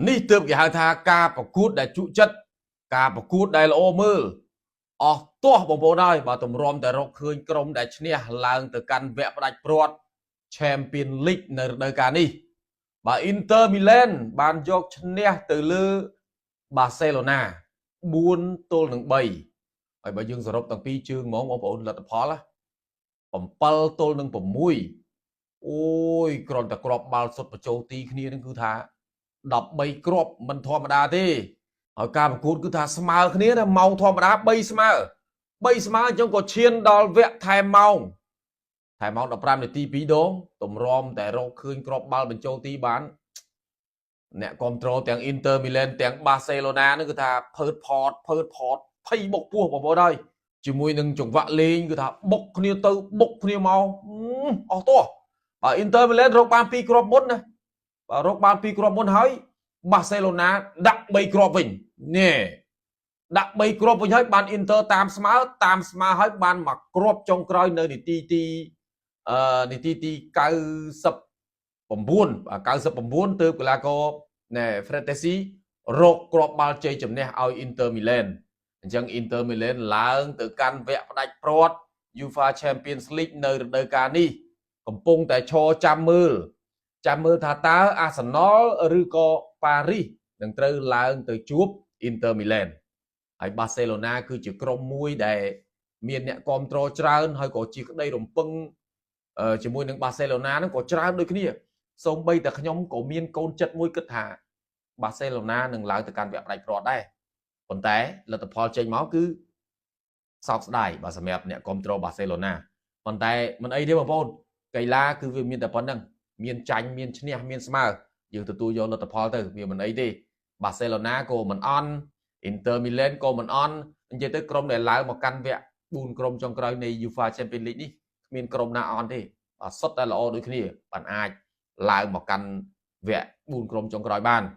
នេះទើបគេហៅថាការប្រកួតដែលជក់ចិត្តការប្រកួតដែលល្អមើលអស់ទាស់បងប្អូនហើយបាទទម្រាំតែរកឃើញក្រុមដែលឈ្នះឡើងទៅកាន់វគ្គផ្ដាច់ព្រាត់ Champion League នៅរដូវកាលនេះបាទ Inter Milan បានយកឈ្នះទៅលើ Barcelona 4ទល់នឹង3ហើយបើយើងសរុបទាំងពីរជើងហ្មងបងប្អូនលទ្ធផល7ទល់នឹង6អូយគ្រាន់តែគ្រាប់បាល់សុទ្ធបញ្ចូលទីគ្នានឹងគឺថា13គ្រាប់មិនធម្មតាទេហើយការប្រកួតគឺថាស្មើគ្នាណាម៉ោងធម្មតា3ស្មើ3ស្មើអញ្ចឹងក៏ឈានដល់វគ្គថែមម៉ោងថែមម៉ោង15នាទី2ដងទម្រាំតែរកឃើញគ្រាប់បាល់បញ្ចូលទីបានអ្នកគ្រប់គ្រងទាំង Inter Milan ទាំង Barcelona នឹងគឺថាភើតផតភើតផតភ័យបុកពោះបងប្អូនហើយជាមួយនឹងចង្វាក់លេងគឺថាបុកគ្នាទៅបុកគ្នាមកអស់តោះបាទ Inter Milan រកបាន2គ្រាប់មុនណាបាទរកបាន2គ្រាប់មុនហើយ Barcelona ដាក់3គ្រាប់វិញនេះដាក់3គ្រាប់វិញហើយបាន Inter តាមស្មើតាមស្មើហើយបានមួយគ្រាប់ចុងក្រោយនៅនាទីទីអឺនាទីទី99បាទ99ទើបកីឡាករណែ Frattesi រកគ្រាប់បាល់ជ័យជំនះឲ្យ Inter Milan អញ្ចឹង Inter Milan ឡើងទៅកាន់វគ្គផ្ដាច់ព្រាត់ UEFA Champions League នៅរដូវកាលនេះកំពុងតែឈរចាំមើលចាំមើលថាតើ Arsenal ឬក៏ Paris នឹងត្រូវឡើងទៅជួប Inter Milan ហើយ Barcelona គឺជាក្រុមមួយដែលមានអ្នកគាំទ្រច្រើនហើយក៏ជាក្តីរំពឹងជាមួយនឹង Barcelona ហ្នឹងក៏ច្រើនដូចគ្នាសូម្បីតែខ្ញុំក៏មានកូនចិត្តមួយគិតថា Barcelona នឹងឡើងទៅកាន់វគ្គផ្ដាច់ព្រាត់ដែរប៉ុន្តែលទ្ធផលចេញមកគឺសោកស្ដាយបាទសម្រាប់អ្នកគាំទ្រ Barcelona ប៉ុន្តែមិនអីទេបងប្អូនកីឡាគឺវាមានតែប៉ុណ្្នឹងមានចាញ់មានឈ្នះមានស្មើយើងទទួលយកលទ្ធផលទៅវាមិនអីទេ Barcelona ក៏មិនអន់ Inter Milan ក៏មិនអន់និយាយទៅក្រុមដែលឡើងមកកាន់វគ្គ4ក្រុមចុងក្រោយនៃ UEFA Champions League នេះគ្មានក្រុមណាអន់ទេបាទសុទ្ធតែល្អដូចគ្នាបានអាចឡើងមកកាន់វគ្គ4ក្រុមចុងក្រោយបាន។